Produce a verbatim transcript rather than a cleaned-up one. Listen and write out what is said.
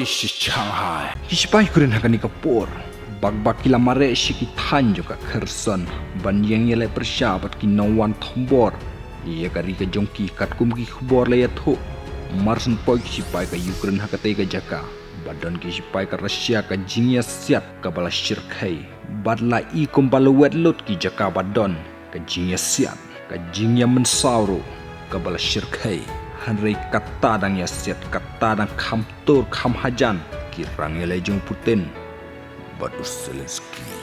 Shanghai. Ki shipai Ukraine ha kane ka por bak bak ki la mareh sha ki thaiñ jong ka Kherson ban ïeng ïaleh pyrshah bad ki nongwan thombor ïa ka ri ka jong ki. Katkum ki khubor la ïathuh, mar shen poi ki shipai ka Ukraine ha katei ka jaka ba don ki shipai ka Russia, ka jingïasiat kaba la shyrkhei bad la i kumba la wet lut ki jaka ba don ka jingïasiat, ka jingïamynsaw ruh kaba la shyrkhei. Hynrei kata dang ïasiat, kata dang kham tur kham hajan ki rang ïaleh jong u Putin bad u Zelensky.